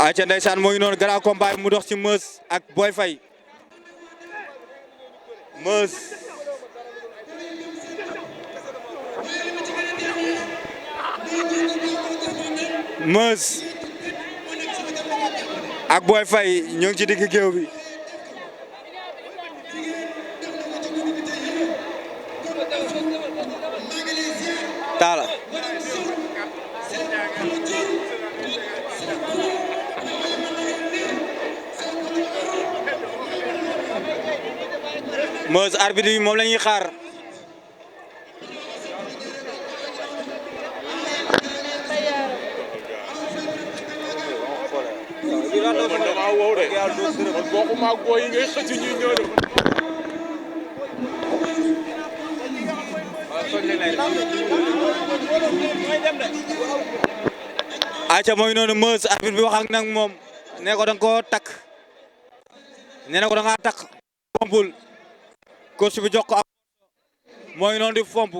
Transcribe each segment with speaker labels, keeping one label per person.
Speaker 1: ayca ndeysaan mooy noonu grand combat mu dox ci meuz ak Boy Faye meuz meuz ak Boy Faye ñoo ngi ci digg géew bi taala meuz arbitre bi moom la ñuy xaar ayca mooy noonu meuz arbitre bi wax ak nag moom nee ko danga ko takk nee na ko danga takk pompul coach bi jox ko mooy noonu di fomp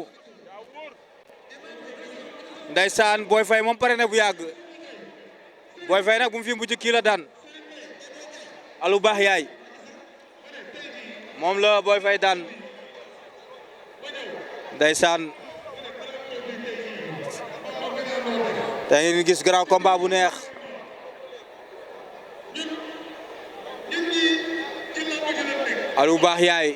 Speaker 1: ndeysaan Boy Faye moom pare na bu yàgg Boy Faye nag bu mu fi mujj kii la daan alu baax yaay moom la Boy Faye daan ndeysaan da ngeen gis grand combat bu neex alu baax yaay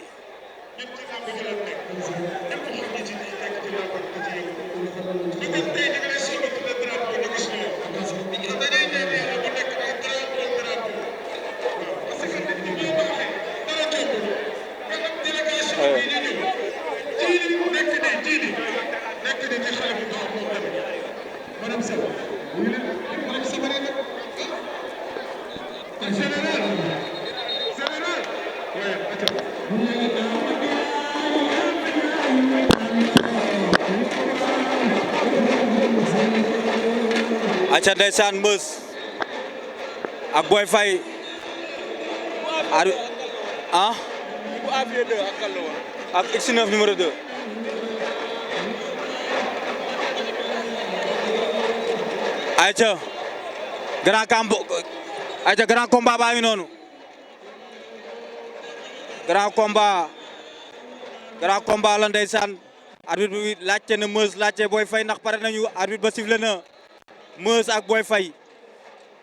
Speaker 1: aca ndeysaan meuz ak Boy Faye ah ak X9 numéro 2 ayca grand combat baa ngi noonu grand combat la ndeysaan arbitre bi laajte na meuz laajte Boy Faye ndax pare nañu arbitre ba sifflé na meuz ak Boy Faye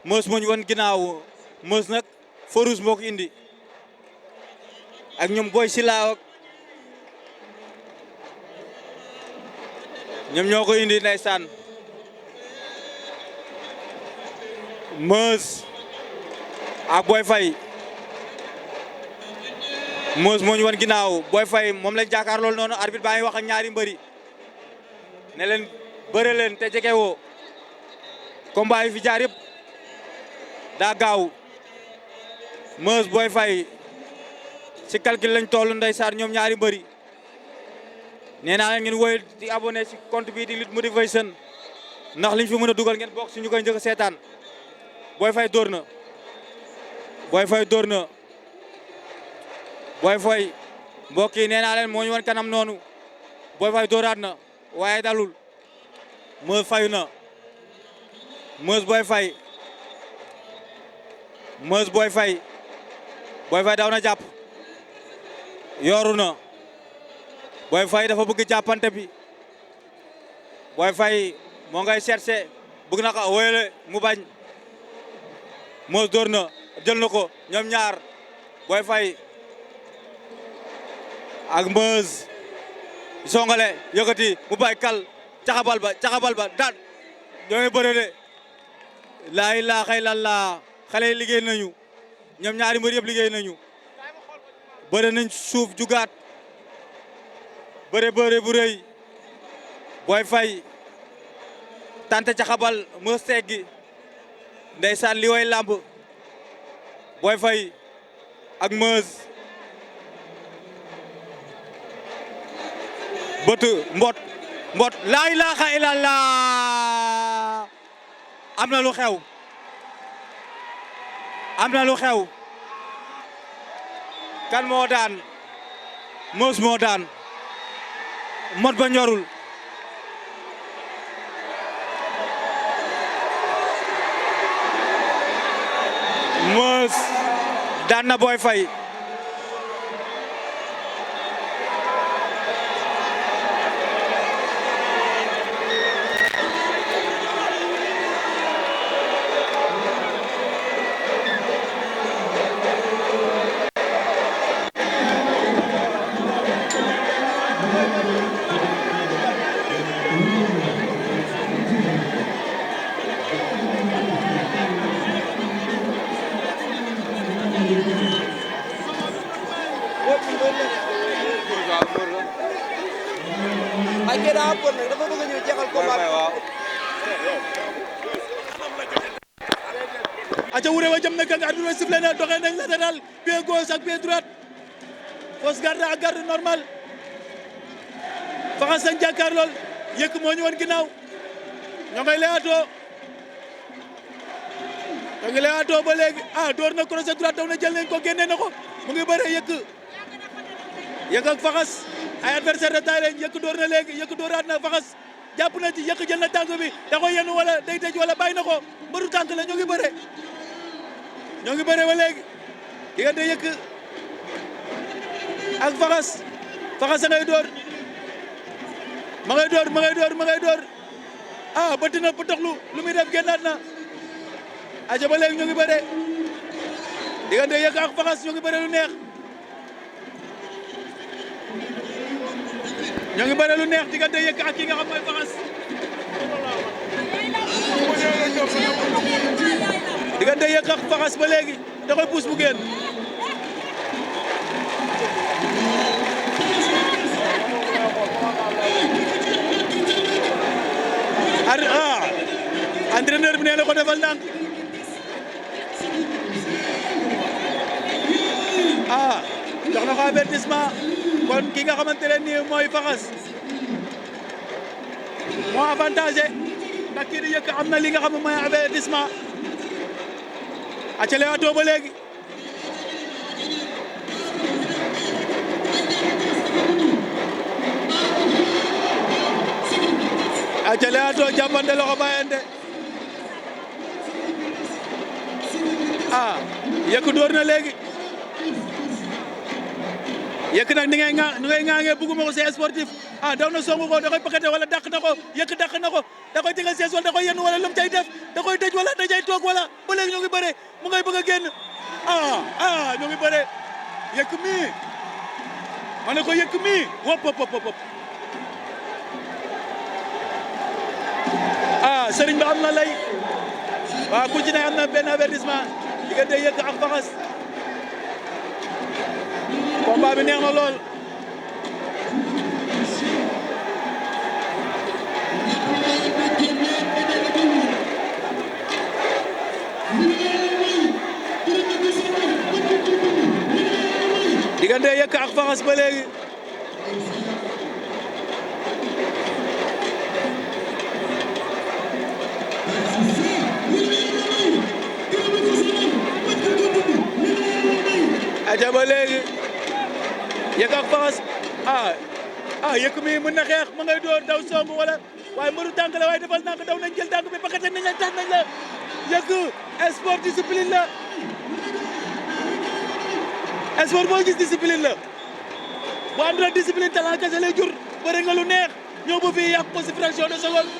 Speaker 1: meuz moo ñu wan ginnaaw meuz nag forus moo ko indi ak ñoom Boy Sila ñoom ñoo ko indi ndeysaan meuz ak Boy Faye meuz moo ñu wan ginnaaw Boy Faye moom lañ jàkkaar loolu noonu arbitre baa ngi wax ak ñaari mbëri ne leen bëre leen te jege woo combat yi fi jaar yëpp daa gaaw meuz Boy Faye ci calcul lañ toll ndeysaan ñoom ñaari mbëri nee naa leen ngeen woy di abonné ci compte bi di Lutte Motivation ndax liñ fi mën a dugal ngeen bokk ci ñu koy njëkk a seetaan Boy Faye dóor na Boy Faye dóor na Boy Faye mbokk yi nee naa leen moo ñu wan kanam noonu Boy Faye dóoraat na waaye dalul meuz fayu na meuz Boy Faye meuz Boy Faye Boy Faye daw na jàpp yooru na Boy Faye dafa bëgg jàppante bi Boy Faye moo ngay cherché bëgg na ko wéyale mu bañ meuz dóor na jël na ko ñoom ñaar Boy Faye ak meuz songale yëkkati mu bay kal caxabal ba daan ñooy bëre de laa ilaaha illallah xale yi liggéey nañu ñoom ñaari mbër yëpp liggéey nañu bëre nañ suuf jugaat bëre bu rëy Boy Faye tante caxabal meuz teggi ndeysaan li way lamb Boy Faye ak meuz bët mbot laa ilaaha illallah am na lu xew kan moo daan meuz moo daan mot ba ñorul daan na Boy Faye.
Speaker 2: ay kii daa bon nag dafa bëgg a ñëw jeexal combat waaw.
Speaker 3: aca wure wa jëm na gang arbitre bi sifflé na doxee nañ latéral pied gauche ak pied droite fausse garde ak garde normal faxas sañ jàkkaar lool yëkk moo ñu woon ginnaaw ñoo ngay leewaatoo ba léegi door na crochet droite daw na jël nañ ko génne na ko mu ngi bëre yëkk ak faxas ay adversaire de taille lañ yëkk door na léegi yëkk dooraat na faxas jàpp na ci yëkk jël na tànk bi da koy yenn wala day tëj wala bàyyi na ko mbaru tànk la ñoo ngi bëre ba léegi diggante yëkk ak faxas a ngay door ma ngay door bëtt na ba doxlu lu muy def génnaat na aja ba léegi ñoo ngi bëre diggante yëkk ak faxas ñoo ngi bëre lu neex diggante yëkk ak ki nga xam mooy faxas diggante yëkk ak faxas ba léegi da koy puus bu génn entraîneur bi nee na ko defal ndànk jox na ko avertissement kon ki nga xamante ne nii mooy faxas moo avantage ndax kii di yëkk am na li nga xam ne mooy avertissement acale waatoo ba léegi acale waatoo jàppante loxo bàyyante yëkk door na léegi yëkk nag ni ngay ŋaangee bëgguma ko c'est sportif daw na songu ko da koy pakate wala dàq na ko yëkk dàq na ko da koy tegal sees wala da koy yenn wala lu mu cay def da koy tëj wala da cay toog wala ba léegi ñoo ngi bëre mu ngay bëgg a génn ñoo ngi bëre yëkk mii ma ne ko yëkk mii wop sëriñ ba am na lay waaw ku ci ne am na benn avertissement diggante yëkk ak faxas combat bi neex na lool diggante yëkk ak faxas ba léegi aja ba léegi yëkk ak faxas yëkk mi mën na xeex ma ngay door daw song wala waaye mbaru tànk la waaye defal naa ko daw nañ jël tànk bi pakate nañ la tax nañ la yëkk sport discipline la sport boo gis discipline la bu àndul ak discipline talent kese lay jur bëri nga lu neex ñëw ba fii yàq ko si fraction de seconde